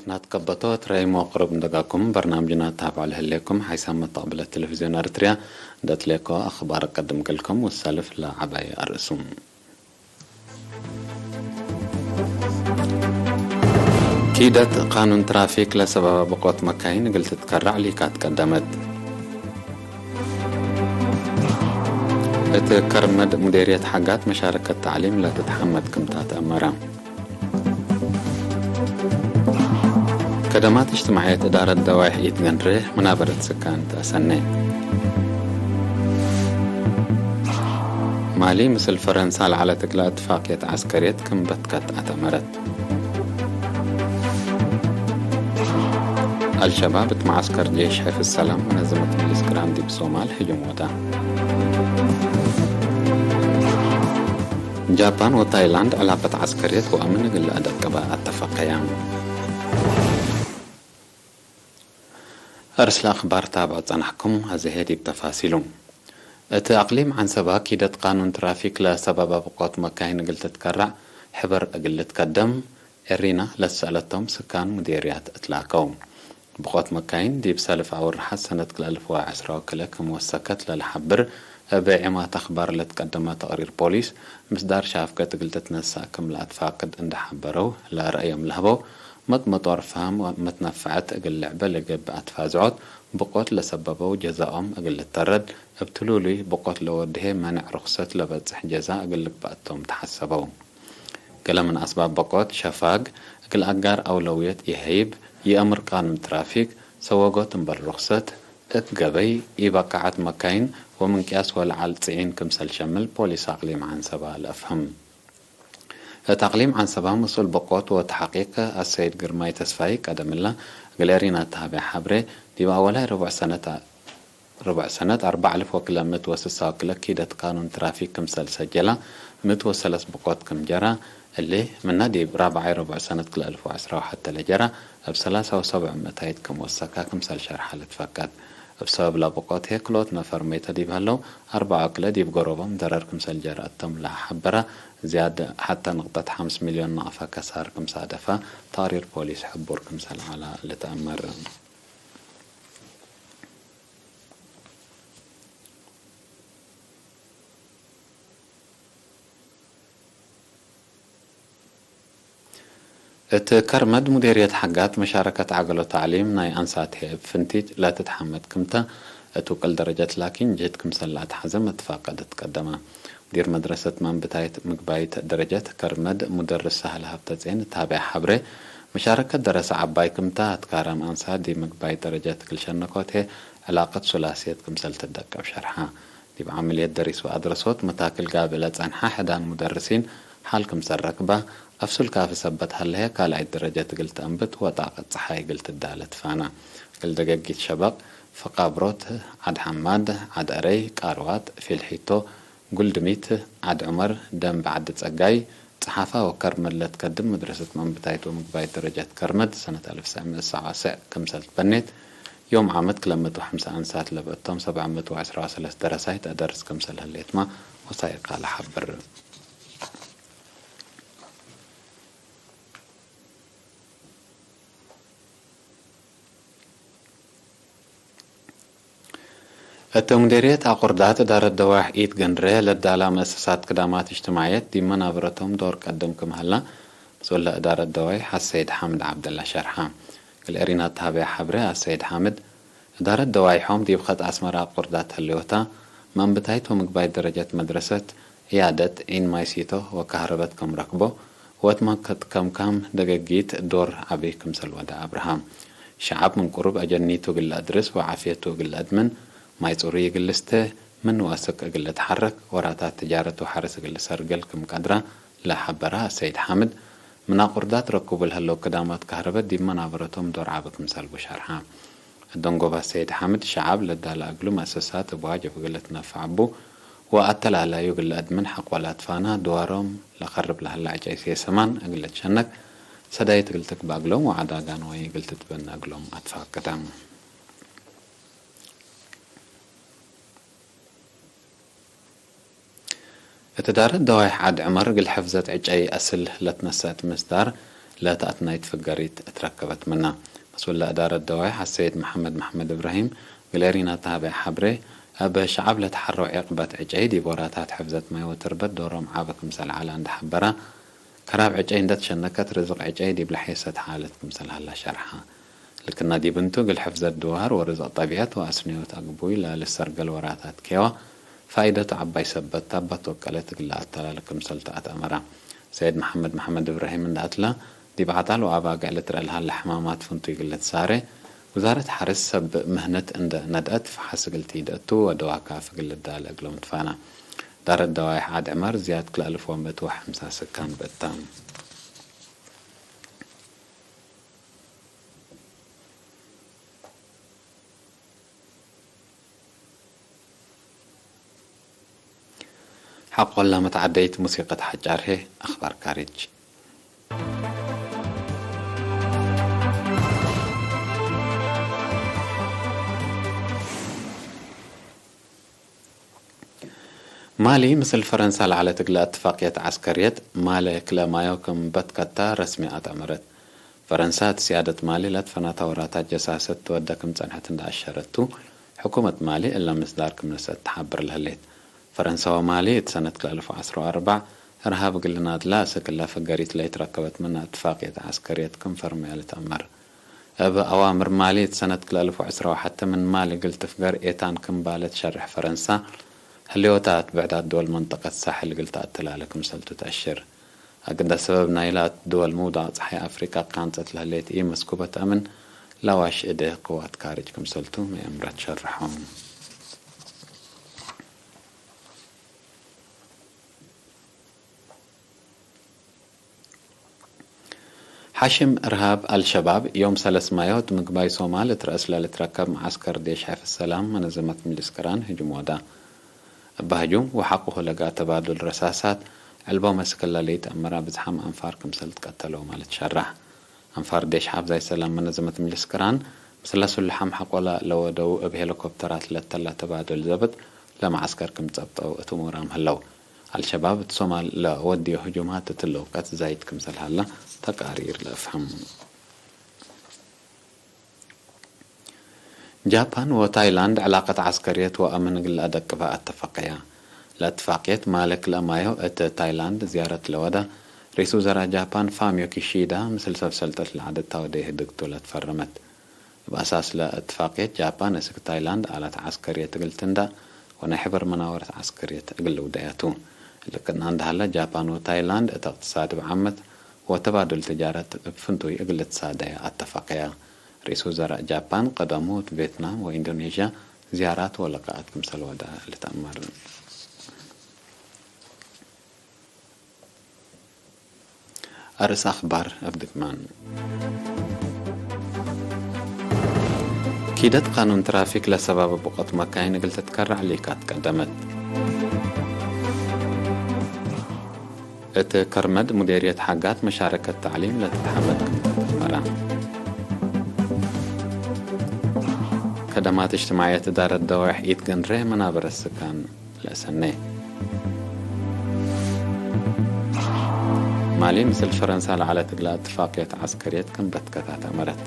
ናት ከበቶ ትረይሞ ቅሩብ እንደጋኩም በርናምጅና ታባዕ ለህሌኩም ሓይሳም መተቕብለት ቴሌቪዝዮን ኣርትርያ እንደትሌኮ ኣኽባር ቀድም ገልኩም ወሳልፍ ለዓባይ ኣርእሱም። ኪደት ቃኑን ትራፊክ ለሰባባ ብቆት መካይን እግል ትትከራዕ ሊካት ቀደመት። እት ከርመድ ሙዴርየት ሓጋት መሻረከት ተዕሊም ለትትሓመድ ክምታ ተአመረ። ከደማት እጅትማዕየት እዳረት ደዋይሕ ኢትገንሬ መናበረት ስካን ተአሰኔ። ማሊ ምስል ፈረንሳ ለዓለት እግላ እትፋቅየት ዓስከርየት ክም በትከት አተመረት። አልሸባብ እት መዓስከር ጄሽ ሕፍዝ ሰላም መነዘመት ምልስ ቅራን ዲብ ሶማል ህጁም ወዳ። ጃፓን ወታይላንድ ዕላቀት ዓስከርየት ወአምን እግል አደቅባ አተፈቀያ። እርስለ አኽባር ታብዖ ጸናሕኩም፣ አዘሄ ዲብ ተፋሲሉ። እት አቅሊም ዓንሰባ ኪደት ቃኑን ትራፊክ ለሰባባ ብቆት መካይን እግል ትትከራዕ ሕበር እግል ልትከደም ኤሪና ለትሰአለቶም ስካን ሙዴርያት እትላከው። ብቆት መካይን ዲብ ሰልፍ አውርሓት ሰነት ክልተ አልፍ ወዐስራ ወክልተ ክም ወሰከት ለልሓብር እብ ዒማት አኽባር ለትቀደመ ተቅሪር ፖሊስ፣ ምስዳር ሻፍገት እግል ትትነሳእ ክም ለአትፋቅድ እንደ ሓበረው ለረአዮም ለህበው መጥመጦር ፋም መትነፈዐት እግል ልዕበ ለገብእ አትፋዝዖት ብቆት ለሰበበው ጀዛኦም እግል ልተረድ፣ እብ ትሉሉይ ብቆት ለወድሄ መነዕ ርኽሰት ለበጽሕ ጀዛ እግል ልግበአቶም ተሓሰበው። ገለ ምን አስባብ በቆት ሸፋግ እግል አጋር አውለውየት ኢሀይብ፣ ኢአምር ቃኑን ትራፊክ፣ ሰወጎት እምበል ርኽሰት እት ገበይ ኢበቃዓት መካይን ወምንቅያስ ወለዓል ጽዒን ክምሰል ሸምል ፖሊስ አቅሊም ዓንሰባ ለአፍህም። እት አቅሊም ዓንሰባ መስኡል በቆት ወተሐቂቅ አሰይድ ግርማይ ተስፋይ ቀደምላ እግል ኤሪና ተሃብያ ሐብሬ ዲብ አወላይ ርቡዕ ሰነት ርቡዕ ሰነት አርባዕ አልፍ ወክለ ምእት ወስሳ ወክለ ኪደት ቃኑን ትራፊክ ክምሰል ሰጀላ ምእት ወሰለስ ብቆት ክም ጀራ እሊ ምና ዲብ ራብዓይ ርቡዕ ሰነት ክለ አልፍ ወዐስራ ወሐተ ለጀራ እብ ሰላሳ ወሰብዕ ምእታይት ክም ወሰካ ክምሰል ሸርሓ ልትፈቀድ። እብ ሰበብ ለብቆት ሄ ክልኦት ነፈር መይተ ዲብ ሀለው አርባዕ ወክለ ዲብ ገሮቦም ደረር ክምሰል ጀራ እቶም ለሐበራ ዝያድ ሐተ ንቅጠት ሐምስ ሚልዮን ናቅፋ ከሳር ክምሳደፋ ተቅሪር ፖሊስ ሕቡር ክምሰል ዐላ ልትአመር። እት ከርመድ ሙዴርየት ሐጋት መሻረከት ዐገሎ ተዕሊም ናይ አንሳት ሄ እብ ፍንቲት ለትትሐመድ ክምተ እት ውቅል ደረጀት ላኪን ጅህድ ክምሰል ለአትሐዘ መትፋቀድ ትቀደመ። ሙዲር መድረሰት መንብታይት ምግባይት ደረጀት ከርመድ ሙደርስ ሳህል ሀብተጼን እት ሀብያ ሐብሬ፣ መሻረከት ደረሰ ዐባይ ክምታ አትካረም አንሳት ዲብ ምግባይት ደረጀት እግል ሸነኮት ሄ ዕላቀት ሱላስየት ክምሰል ትደቀብ ሸርሓ። ዲብ ዓምልየት ደሪስ ወአድረሶት መታክል ጋብእ ለጸንሐ ሕዳን ሙደርሲን ሐል ክምሰል ረክባ፣ አፍሱል ካፊ ሰበት ሀለሀ ካልኣይት ደረጀት እግል ተአንብት ወጣቀት ጸሓይ እግል ትዳለ ትፋና። እግል ደገጊት ሸበቅ፣ ፈቃብሮት፣ ዓድ ሐማድ፣ ዓድ አረይ፣ ቃርዋጥ፣ ፊልሒቶ፣ ጉልድሚት፣ ዓድ ዑመር፣ ደንብ ዓዲ ጸጋይ፣ ጸሓፋ ወከርመድ ለትከድም መድረሰት መንብታይት ወምግባይት ደረጀት ከርመድ ሰነት አልፍ ሰዕ ምእት ሰብዓ ሰዕ ክምሰል ትበኔት፣ ዮም ዓመት ክለ ምእት ወሐምሳ አንሳት ለብእቶም ሰብዓ ምእት ወዐስራ ወሰለስተ ደረሳይት አደርስ ክምሰል ህሌትማ ወሳይቃ ለሐብር። እት ሙዴርየት አቁርዳት እዳረት ደዋይሕ ኢት ገንድረ ለዳላ መእሰሳት ክዳማት እጅትማዕየት ዲብ መናብረቶም ዶር ቀድም ክም ሀላ፣ መስኡል እዳረት ደዋይሕ አሰይድ ሓምድ ዓብደላ ሸርሓ። ክልኤ ሪናት ተሃበያ ሐብረ አሰይድ ሓምድ፣ እዳረት ደዋይሖም ዲብ ኸጥ አስመራ አቁርዳት ህልዮታ፣ መንብታይት ወምግባይት ደረጀት መድረሰት፣ ዕያደት፣ ዒን ማይ ሲቶ ወካህረበት ከም ረክቦ፣ ወትማ ከትከምካም ደገጊት ዶር ዐቢ ክምሰል ወደ አብርሃም። ሸዐብ ምን ቁሩብ አጀኒቱ እግል አድርስ ወዓፍየቱ እግል አድምን፣ ማይ ጽሩይ እግል ልስተ፣ ምን ወአስክ እግል ልትሐረክ፣ ወራታት ትጃረት ወሐርስ እግል ልሰርግል ክም ቀድራ ለሐበራ አሰይድ ሓምድ፣ ምን አቁርዳት ረክቡ ለሀለው ክዳማት ካህረበት ዲብ መናብረቶም ዶር ዐቢ ክምሰልቡ ሸርሓ። እደንጎባ ሰይድ ሓምድ ሸዓብ ለዳላ እግሉ መእሰሳት እብ ዋጅብ እግል ልትነፈዕ እቡ ወአተላላዩ እግል ለአድምን ሐቆላት ፋና ድዋሮም ለኸርብ ለሀላ ዕጨይ ሴሰማን እግል ልትሸነክ ሰዳይት እግል ትግበእ እግሎም ወዐዳ ጋንዋይ እግል ትትበነ እግሎም አትፋቅዳ። እት ዳረት ደዋይሕ ዓድ ዕመር እግል ሕፍዘት ዕጨይ አስል ለትነሰአት ምስዳር ለተኣት ናይት ፍገሪት እትረከበት ምና። መስውላ እዳረት ደዋይ ሓሰይድ መሓመድ መሓመድ እብራሂም ግሌሪና ተሃበ ሓብሬ፣ ኣብ ሸዓብ ለተሓረው ዕቕበት ዕጨይ ዲቦራታት ሕፍዘት ማይ ወትርበት ዶሮም ዓበ ክምሰል ዓላ እንዳሓበራ፣ ከራብ ዕጨይ እንደተሸነከት ርዝቕ ዕጨይ ዲብ ለሐይሰት ሓለት ክምሰል ሃላ ሸርሓ። ልክና ዲብንቱ ግልሕፍ ዘድዋር ወርዝቕ ጠቢዐት ወኣስንዮት ኣግቡይ ላልሰር ገልወራታት ኬዋ ፋይደቱ ዓባይ ሰበት ታባት ወቀለት እግላ ኣተላለ ክምሰልቱ ኣትኣመራ። ሰይድ መሓመድ መሓመድ እብራሂም እንዳኣትላ ዲብ ዓጣል ወኣባግዕ ልትረአ ለሃለ ሕማማት ፍንቱ ይግለት ሳረ ውዛረት ሓርስ ሰብ ምህነት እንደ ነድአት ፈሓስ እግልቲ ይደእቱ ወደዋካ ፍግል ዳለ እግሎም ትፋና። ዳረት ደዋይሕ ዓድ ዕመር ዝያድ ክልኣልፍ ወምእት ወሐምሳ ስካን በእታ። ሓቆላ መተዓደይት ሙሲቀት ሓጫርሄ ኣኽባር ካሬጅ። ማሊ ምስል ፈረንሳ ለዓለ ትግለ እትፋቅየት ዓስከርየት ማለ ክለ ማዮ ክም በትከታ ረስሚ ኣትኣመረት። ፈረንሳ እቲ ሲያደት ማሊ ለትፈናታ ወራታት ጀሳሰት ትወደ ክም ጸንሐት እንዳ ኣሸረቱ፣ ሕኩመት ማሊ እለ ምስዳር ክም ነሰት ትሓብር ለህሌት። ፈረንሳ ወማሊ እቲ ሰነት ክለ ኣልፍ ዓስራ ወኣርባዕ እርሃብ እግል ናድላ እሰክላ ፈገሪት ለይትረከበት ምና እትፋቅየት ዓስከርየት ክም ፈርመያ ልትኣመር። እብ ኣዋምር ማሊ እቲ ሰነት ክለ ኣልፍ ወዕስራ ወሓተ ምን ማሊ እግል ትፍገር ኤታን ክም ባለ ትሸርሕ ፈረንሳ፣ ህልዮታት ብዕዳት ድወል መንጠቀት ሳሕል እግል ተኣተላለ ክምሰልቱ ተኣሽር። ኣግንዳ ሰበብ ናይላ ድወል ምውዳቕ ጸሓይ ኣፍሪቃ ካንጸት ለህሌት ኢመስኩበት ኣምን ላዋሽ እደ ቅዋት ካርጅ ክምሰልቱ መእምረት ሸርሖም። ሓሽም እርሃብ ኣልሸባብ ዮም ሰለስ ማዮ እት ምግባይ ሶማል እት ረእስ ለልትረከብ መዓስከር ዴሽ ሕፍዝ ሰላም መነዘመት ምልስ ቅራን ህጁም ወዳ። እባ ህጁም ወሓቁ ለጋ ተባዱል ረሳሳት ዕልቦ መስክል ለልይት እምራ ብዝሓም ኣንፋር ክምሰል ትቀተለው ማለት ሸራሕ። ኣንፋር ዴሽ ሓብዛይ ሰላም መነዘመት ምልስ ቅራን ምስላ ሱልሓም ሓቆላ ለወደው እብ ሄሊኮፕተራት ለተላ ተባዱል ዘብጥ ለመዓስከር ክም ጸብጠው እት ሙራም ህለው። ኣልሸባብ እት ሶማል ለወድዮ ህጁማት እት ልውቀት ዛይድ ክምሰል ሃላ ተቃሪር ለእፍህም። ጃፓን ወታይላንድ ዕላቀት ዓስከርየት ወአምን እግል ለአደቅባ አተፈቀያ። ለእትፋቅየት ማለክ ለማዮ እት ታይላንድ ዝያረት ለወዳ ርኢስ ውዘራ ጃፓን ፋሚዮ ኪሺዳ ምስል ሰብ ሰልጠት ለዓደት ታወደ ህድግቱ ለትፈረመት። እብ ኣሳስ ለእትፋቅየት ጃፓን እስክ ታይላንድ ኣላት ዓስከርየት እግል ትንዳእ ወናይ ሕበር መናወረት ዓስከርየት እግል ልውዳያቱ። ልክና እንደሃለ ጃፓን ወታይላንድ እት እቅትሳድ እብ ዓመት ወተባዱል ትጃረት እብ ፍንቱይ እግል ልትሳደያ ኣተፋቀያ። ርኢስ ውዘራእ ጃፓን ቀደሙ እት ቬትናም ወኢንዶኔዥያ ዝያራት ወለቃኣት ክምሰል ወዳ ልትኣመር። ኣርእስ ኣኽባር እብ ድግማን። ኪደት ቃኑን ትራፊክ ለሰባብ ብቆት መካይን እግል ትትከራዕ ሊካት ቀደመት። እት ከርመድ ሙዴርየት ሓጋት መሻረከት ተዕሊም ለትትሓመድ ክም ተትመራ። ከደማት እጅትማዕየት እዳረት ደዋይሕ ኢት ገንድረ መናበረት ስካን ለእሰኔ። ማሊ ምስል ፈረንሳ ለዓለት እግላ እትፋቅየት ዓስከርየት ክም በትከታት ኣመረት።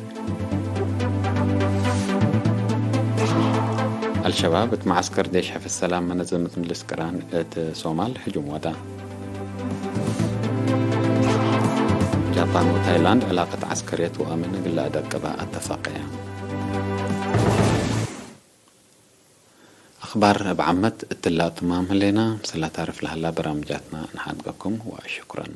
ኣልሸባብ እት መዓስከር ዴሽ ሕፍዝ ሰላም መነዘመት ምልስ ቅራን እት ሶማል ህጁም ወዳ። ጃፓን ወታይላንድ ዕላቀት ዓስከርየት ወኣምን እግላ ደቅባ ኣተፋቀያ። ኣኽባር እብ ዓመት እትላ እትማም ህሌና፣ ምስላ ታርፍ ለሃላ በራምጃትና ንሓድገኩም ወሽኩረን።